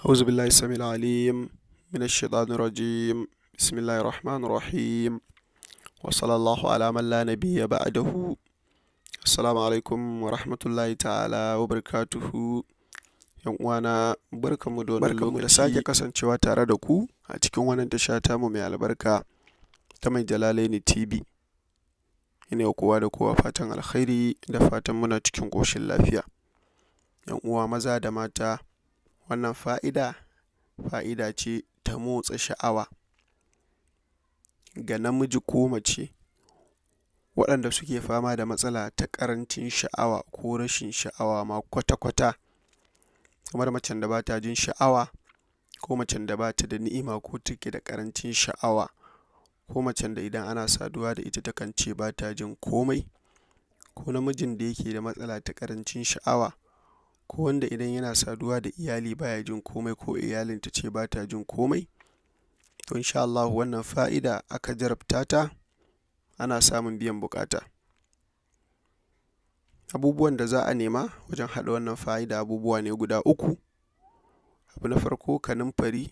أعوذ بالله السميع العليم من الشيطان الرجيم. بسم الله الرحمن الرحيم، وصلى الله على من لا نبي بعده. Assalamu alaikum wa rahmatullahi ta'ala wa barakatuhu. ‘Yan uwana, barkanmu da wannan Barkanmu da lokaci sake kasancewa tare da ku a cikin wannan tasha tamu mai albarka ta Mai Jalalaini TV. Ina wa kowa da kowa fatan alkhairi da fatan muna cikin ƙoshin lafiya. ‘Yan uwa maza da mata, wannan fa'ida, fa'ida ce ta motsa sha'awa ga namiji ko mace waɗanda suke fama da matsala ta ƙarancin sha'awa ko rashin sha'awa ma kwata-kwata, kamar macen da ba ta jin sha'awa, ko macen da ba ta da ni'ima ko take da ƙarancin sha'awa, ko macen da idan ana saduwa da ita takan ce ba ta jin komai, ko namijin da yake da matsala ta ƙarancin sha'awa, ko wanda idan yana saduwa da iyali ba ya jin komai, ko iyalin ta ce ba ta jin komai. To insha Allahu wannan fa'ida aka jarabta ta, ana samun biyan buƙata. Abubuwan da za a nema wajen haɗa wannan fa'ida abubuwa ne guda uku. Abu na farko, kanumfari.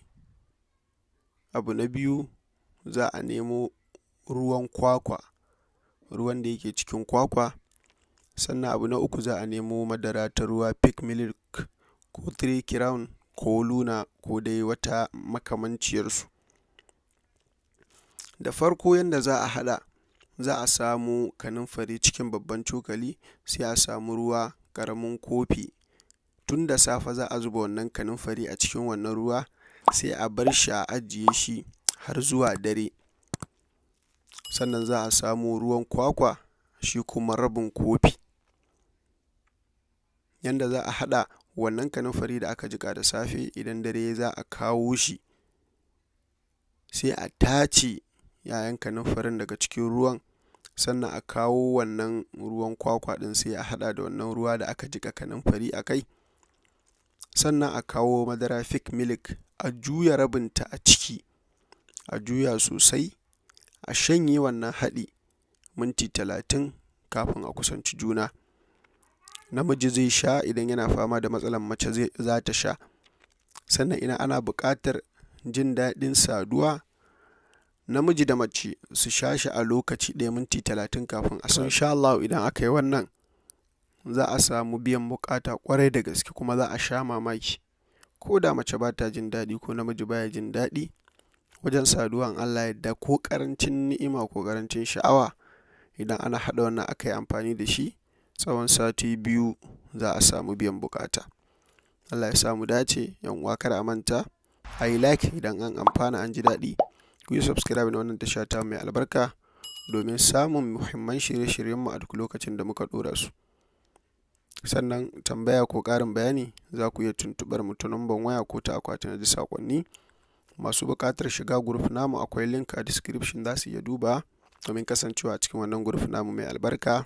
Abu na biyu, za a nemo ruwan kwakwa, ruwan da yake cikin kwakwa. Sannan abu na uku, za a nemo madara ta ruwa, Peak Milk ko Three Crown ko Luna ko dai wata makamanciyarsu. Da farko yanda za a haɗa, za a samo kanumfari cikin babban cokali, sai a samu ruwa ƙaramin kofi. Tun da safe za a zuba wannan kanumfari a cikin wannan ruwa, sai a bar shi a ajiye shi har zuwa dare. Sannan za a samo ruwan kwakwa, shi kuma rabin kofi. Yanda za a haɗa wannan kanumfari da aka jiƙa da safe, idan dare ya yi za a kawo shi, sai a tace ‘ya'yan kanumfarin daga cikin ruwan, sannan a kawo wannan ruwan kwakwa ɗin, sai a haɗa da wannan ruwa da aka jiƙa kanumfari a kai. Sannan a kawo madara Peak Milk, a juya rabinta a ciki, a juya sosai, a shanye wannan haɗi minti 30 kafin a kusanci juna. Namiji zai sha idan yana fama da matsalar, mace za ta sha. Sannan idan ana buƙatar jin daɗin saduwa, namiji da mace su sha shi a lokaci ɗaya minti 30 kafin a sadu. Insha Allahu idan aka yi wannan, za a samu biyan buƙata ƙwarai da gaske, kuma za a sha mamaki. Ko da mace ba ta jin daɗi ko namiji ba ya jin daɗi wajen saduwa, in Allah ya yarda, ko ƙarancin ni'ima ko ƙarancin sha'awa, idan ana haɗa wannan aka yi amfani da shi tsawon sati 2, za a samu biyan buƙata. Allah ya sa mu dace. ‘Yan uwa, kada a manta a yi like idan an amfana, an ji daɗi. Ku yi subscribe na wannan tasha tamu mai albarka domin samun muhimman shirye-shiryenmu a duk lokacin da muka ɗora su. Sannan tambaya ko ƙarin bayani, za ku iya tuntuɓar mu ta numban waya ko ta akwatin ajiye saƙonni. Masu buƙatar shiga group namu, akwai link a description, za su iya duba domin kasancewa a cikin wannan group namu mai albarka.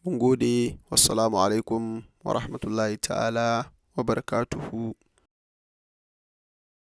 Mun gode. Wassalamu alaikum wa rahmatullahi ta'ala wa barakatuhu.